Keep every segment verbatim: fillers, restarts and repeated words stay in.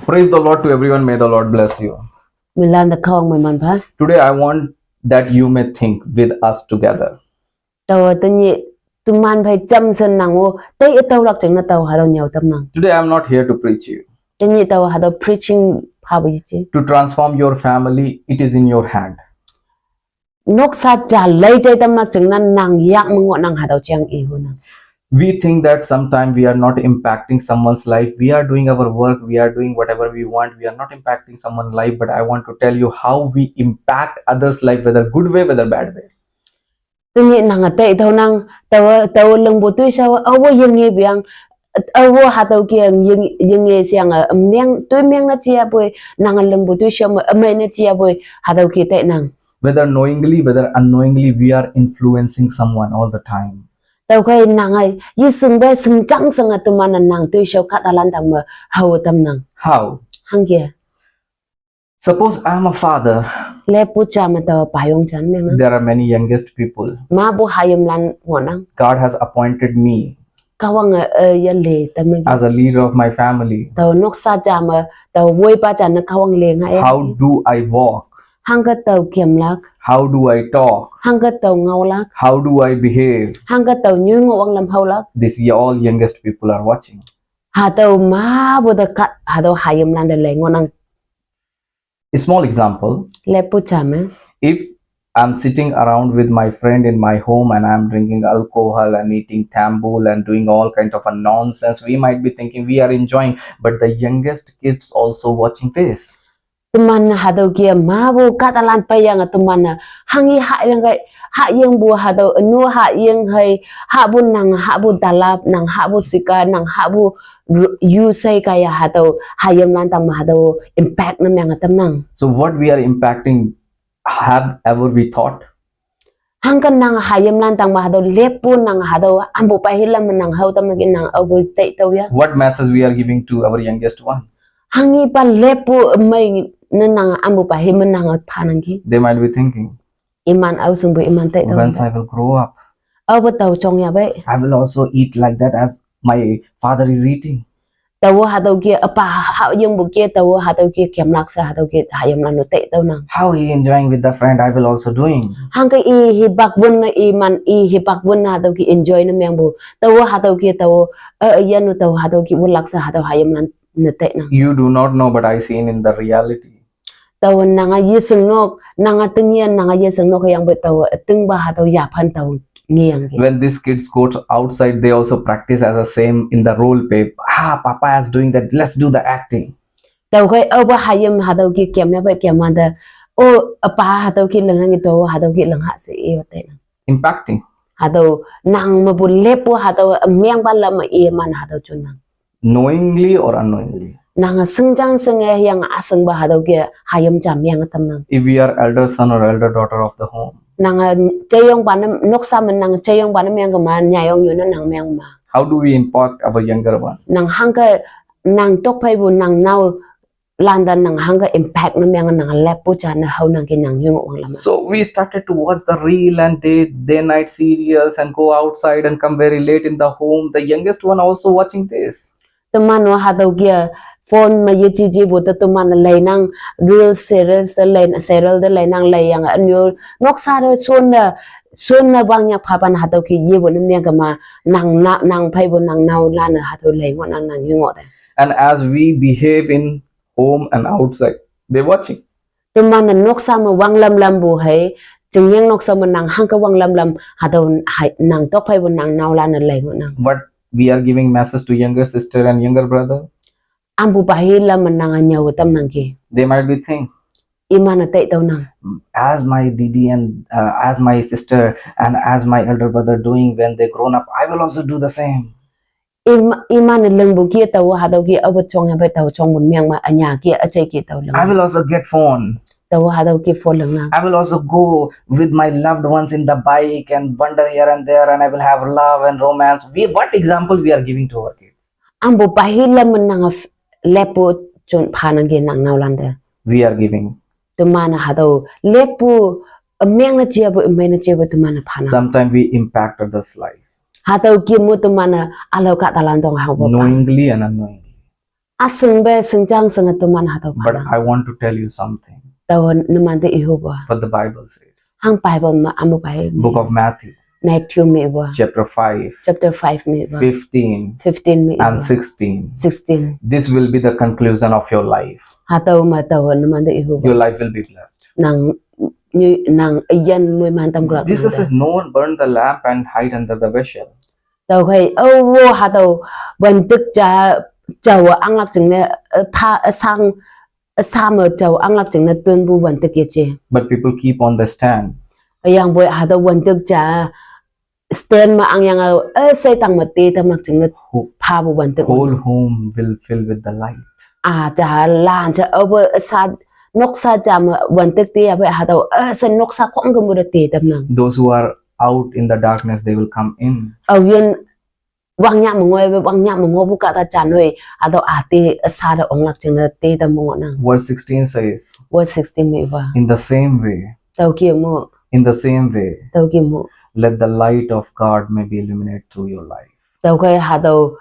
Praise the Lord to everyone. May the Lord bless you. Milan da kawang mai man pha. Today, I want that you may think with us together. Tawa tanyi tuman phai cham san nang wo tai ataw lak chang na taw hadaw nyaw tam nang. Today, I'm not here to preach you. Tanyi taw hadaw preaching pha bu yichi. To transform your family, it is in your hand. Nok sa cha lai chai tam nak chang na nang yak mango nang hadaw chang i hu nang. We think that sometimes we are not impacting someone's life. We are doing our work, we are doing whatever we want, we are not impacting someone's life. But I want to tell you how we impact others' life, whether good way, whether bad way. Tanyi nang atai taw nang tawa tawa leng bu tui sa awa yang nge biang awa hadaw ki yang yang nge siang a meng tui meng na chia boy nang leng bu tui sa ma amai na chia boy hadaw ki tai nang. Whether knowingly, whether unknowingly, we are influencing someone all the time. Taw kai nang ai yi sing bai sing chang sang a tuman na nang tui sa ka talan tang ma hau tam nang. How? Hang kia. Suppose I'm a father. Le pu cha ma taw payong chan meng nang. There are many youngest people. Ma bu hayam lan ngo nang. God has appointed me Kawang a ya le tam nang. As a leader of my family. Taw nok sa cha ma taw woi pa cha na kawang le nga ya. How do I walk? Hang ka taw kiam lak. How do I talk? Hang ka taw ngaw lak. How do I behave? Hang ka taw nyu ngo wang lam hau lak. This all youngest people are watching. Hadaw ma bu da kat hadaw hayam lan da lai ngo nang. A small example. Le pu cha ma. If I'm sitting around with my friend in my home and I'm drinking alcohol and eating tambul and doing all kinds of a nonsense, we might be thinking we are enjoying, but the youngest kids also watching this. Tuman hadaw kia ma bu ka talan pa yang a tuman na hang yi ha yang kai ha yang bu hadaw nu ha yang hai ha bu nang ha bu dalap nang ha bu sika nang ha bu yu sai kaya hadaw hayam lan tang ma hadaw impact na meng a tam nang. So what we are impacting, have ever we thought? Hang ka nang hayam lan tang ma hadaw le pu nang hadaw ambu pa hilam nang hau tam nang ki nang abu tai taw ya. What message we are giving to our youngest one? Hang yi pa le pu mai na nang ambu pa hi ma nang pha nang ki. They might be thinking, Iman au sung bu iman tai taw. Once I will grow up, Au ba taw chong ya bai. I will also eat like that as my father is eating. Taw hadaw ki apa ha yang bu ki taw hadaw ki kiam lak sa hadaw ki hayam lan no tai taw nang. How he enjoying with the friend, I will also doing. Hang ka i hi bak bun na iman i hi bak bun na hadaw ki enjoy na meng bu. Taw hadaw ki taw a ya no taw hadaw ki bu lak sa hadaw hayam lan na tai nang. You do not know, but I seen in the reality. Taw nang a yi sing nok nang a tanyan nang a yi sing nok yang bu taw ting ba hadaw ya phan taw ngi yang ki. When these kids go to outside, they also practice as a same in the role play. Ah, Papa is doing that. Let's do the acting. Taw kai au ba hayam hadaw ki kiam ya ba kiam ma da. O apa hadaw ki leng ngi taw hadaw ki leng ha se i tai nang. Impacting. Hadaw nang ma bu le pu hadaw meng ba lam i man hadaw chun nang. Knowingly or unknowingly. Nang a sing chang sing e yang a sing ba hadaw ki hayam cha meng a tam nang. If we are elder son or elder daughter of the home, Nang a chayong ba na nok sa ma nang chayong ba na meng ka ma nyayong yu na nang meng ma. How do we impact our younger one? Nang hang ka nang tok phai bu nang nau lan da nang hang ka impact na meng nang le pu cha na hau nang ki nang yung wang lam. So we started to watch the reel and day, day night serials and go outside and come very late in the home. The youngest one also watching this. Tuman wa hadaw kia phone ma ye chi chi bu ta tuman lai nang reel serials da lai serial da lai nang lai yang an yo nok sa da son da son na bang yak pha pan hadaw ki ye bu na meng ka ma nang na nang phai bu nang nau la na hadaw lai ngo nang nang yung ngo da. And as we behave in home and outside, they're watching. Tuman na nok sa ma wang lam lam bu hai chingyang nok sa ma nang hang ka wang lam lam hadaw hai nang tok phai bu nang nau la na lai ngo nang. What we are giving message to younger sister and younger brother, Ambu pa hi lam ma nang a nyaw tam nang ki. They might be think, Iman a tai taw nang. As my didi and uh, as my sister and as my elder brother doing when they grown up, I will also do the same. Iman a leng bu ki taw hadaw ki aw bu chong ya ba taw chong bu meng ma anya ki a chai ki taw leng. I will also get phone. Taw hadaw ki phone leng nang. I will also go with my loved ones in the bike and wander here and there, and I will have love and romance. We, what example we are giving to our kids? Ambu pa hi lam ma nang a lepu chun pha nang ki nang nau lan da. We are giving. Tuman a hadaw lepu a meng na chia bu a mai na chia bu tuman a pha nang. Sometimes we impact others' life. Hadaw ki mu tuman a alaw ka talan tong hau bu. Knowingly and unknowingly. Asing be singjang singa teman hatau. But I want to tell you something. Tau neman te ihu ba. What the Bible says. Hang Bible ma amu bai. Book of Matthew. Matthew mi ba. Chapter five. Chapter five mi ba. Fifteen. Fifteen mi ba. And sixteen. Sixteen. This will be the conclusion of your life. Hatau ma tau neman te ihu ba. Your life will be blessed. Nang nyu nang ayan mui man tam glak. Jesus says, no one burn the lamp and hide under the vessel. Tau khai au wo hatau ban tek ja jawa anglak jingne pha asang asama jawa anglak jingne tun bu ban tek ye je. But people keep on the stand. Ayang boi hatau ban tek ja stand ma ang yang a sai tang ma te tam lak jingne Who- pha bu ban tek. Whole home will fill with the light. A ja lan ja au bo sa nok sa ja ma ban tek te ya boi hatau sai nok sa kong ke mu da te tam nang. Those who are out in the darkness, they will come in. Au yen wang nya mengoi be wang nya mengo bu ka ta jan wei atau ati sa da ong lak jing da te da mengo nang. Verse sixteen says, Verse sixteen mi ba. In the same way, Tau ki mu, in the same way, tau ki mu. Let the light of God may be illuminate through your life. Tau kai ha tau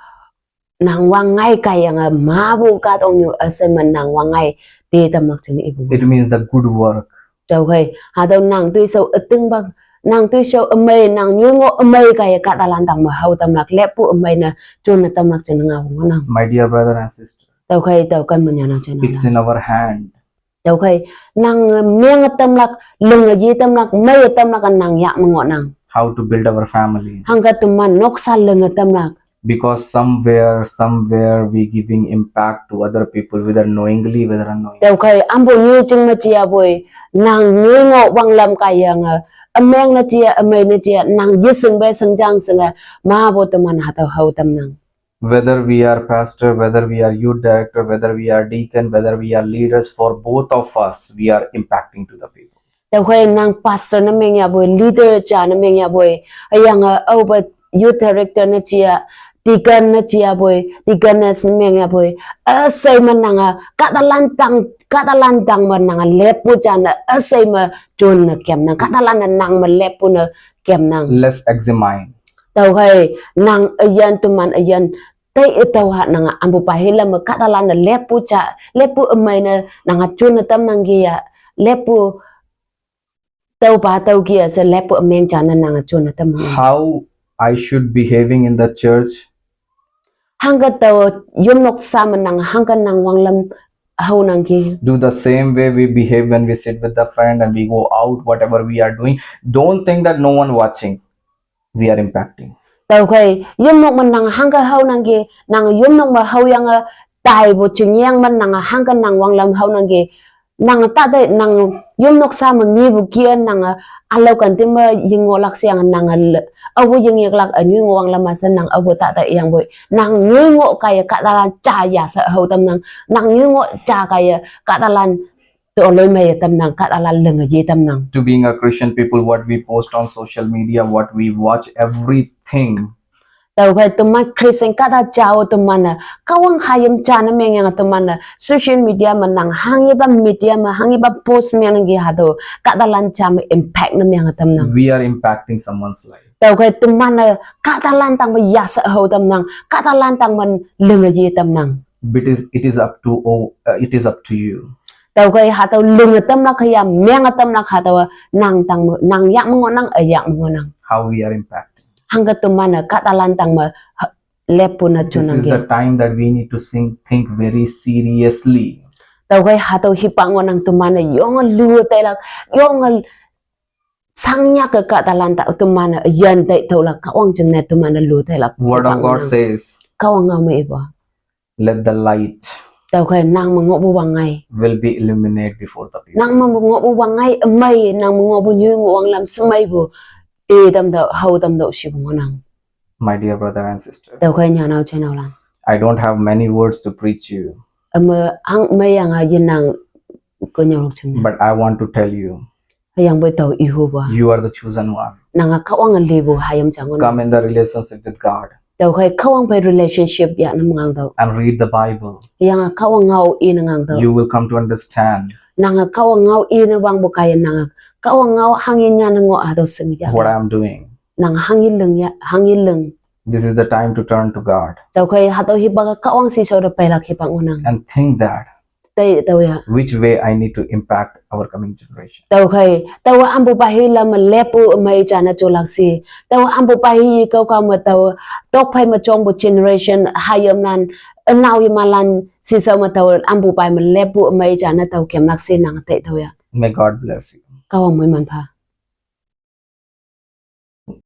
nang wang ngai kai yang a ma bu ka tong nyu a se man nang wang ngai te tam lak jing i bu. It means the good work. Tau kai ha tau nang tui sau a ting bak nang tui sau a mai nang nyu ngo a mai kai ka ta lan tang ma hau tam lak lep pu a mai na chun na tam lak jing nga bu nang. My dear brother and sister, Tau kai tau kan ma nya nang jing it's in our hand Tau kai nang meng a tam lak leng a ji tam lak mai a tam lak nang yak mengo nang. How to build our family. Hang ka teman nok sa leng a tam lak. Because somewhere, somewhere we giving impact to other people, whether knowingly, whether unknowingly. Tau kai ambo nyu jing ma jia boi nang nyu ngo wang lam kai yang a ameng na jia amai na jia nang yising bai sing jang sing a ma bo teman ha tau hau tam nang. Whether we are pastor, whether we are youth director, whether we are deacon, whether we are leaders, for both of us, we are impacting to the people. Tau kai nang pastor na meng ya boi, leader ja na meng ya boi, ayang a au ba youth director na jia, deacon na jia boi, deaconess na meng ya boi, a sai man nang a ka ta lan tang ka ta lan tang man nang a lep pu ja na a sai ma chun na kem nang ka ta lan na nang ma lep pu na kem nang. Let's examine. Tau kai nang ayan teman ayan tai e tau ha nang a ambo pa hila ma ka ta lan na lep pu ja lep pu a mai na nang a chun na tam nang ki ya lep pu tau pa tau ki ya se lep pu a meng ja na nang a chun na tam nang. How I should behaving in the church. Hang ka tau yum nok sa ma nang hang ka nang wang lam hau nang ki. Do the same way we behave when we sit with the friend and we go out, whatever we are doing. Don't think that no one watching. We are impacting. Tau kai yum nok ma nang hang ka hau nang ki nang yum nok ma hau yang a tai bo ching yang ma nang hang ka nang wang lam hau nang ki nang ta tai nang yum nok sa ma ngi bu kia nang a lau kan tim ma ying ngo lak siang nang a le au bu ying yak lak a nyu ngo wang lam ma sa nang au bu ta tai yang boi nang nyu ngo kai ka ta lan ja ya sa hau tam nang nang nyu ngo ja kai ka ta lan to loi mai tam nang ka ta lan leng a ji tam nang. To being a Christian people, what we post on social media, what we watch, everything. Tau kai teman Christian ka ta jao teman na ka wang ha yam ja na meng yang teman na social media ma nang hang ye ba media ma hang ye ba post meng nang ki ha to ka ta lan ja ma impact na meng tam nang. We are impacting someone's life. Tau kai teman na ka ta lan tang ma ya sa hau tam nang ka ta lan tang ma leng a ji tam nang. It is, it is up to, oh, uh, it is up to you. Tau kai ha tau leng a tam lak ya meng a tam lak ha tau nang tang ma nang yak mengo nang a yak mengo nang. How we are impacting. Hang ka teman na ka ta lan tang ma lep pu na chun This nang is ki. The time that we need to think, think very seriously. Tau kai ha tau hi pa ngo nang teman na yong a lu tai lak yong a sang nya ka ka ta lan ta teman na yan tai tau lak ka wang jing na teman na lu tai lak. Word of God says, Ka wang ngau ma i ba. Let the light Tau kai nang ma ngo bu wang ngai. Will be illuminate before the people. Nang ma ngo bu wang ngai mai nang ma ngo bu nyu ngo wang lam semai bu. Te tam dau hau tam dau shi bu ngo nang. My dear brother and sister, Tau kai nya nau chai nau lang. I don't have many words to preach you, Ama ang mai yang a yin nang ko nyau lok chim na. But I want to tell you, Yang boi tau i hu ba. You are the chosen one. Nang a ka wang a le bu ha yam chang. Come in the relationship with God. Tau kai ka wang pai relationship ya na ngang dau. And read the Bible. Yang a ka wang ngau i na ngang dau. You will come to understand. Nang a ka wang ngau i na wang bu kai nang a ka wang ngau hang yin nya na ngo a dau sing ya. What I am doing. Nang hang yin leng ya hang yin leng. This is the time to turn to God Tüokhei hatüo hipak-e Kahwang shisao te peilak hipak ngohnang. And think that Tei tüoya. Which way I need to impact our coming generation. Tüokhei, taowa ampu pa hi lam me leppu mei jane jolak shi. Taowa ampu pa hi kao kao me taowa tokphei me jongpu generation hayimlan, ünao yemalan shisao me taowa ampu pa me leppu mei jane tao kemlak shi nang tei tüoya. May God bless you. Kahwang moiman pha.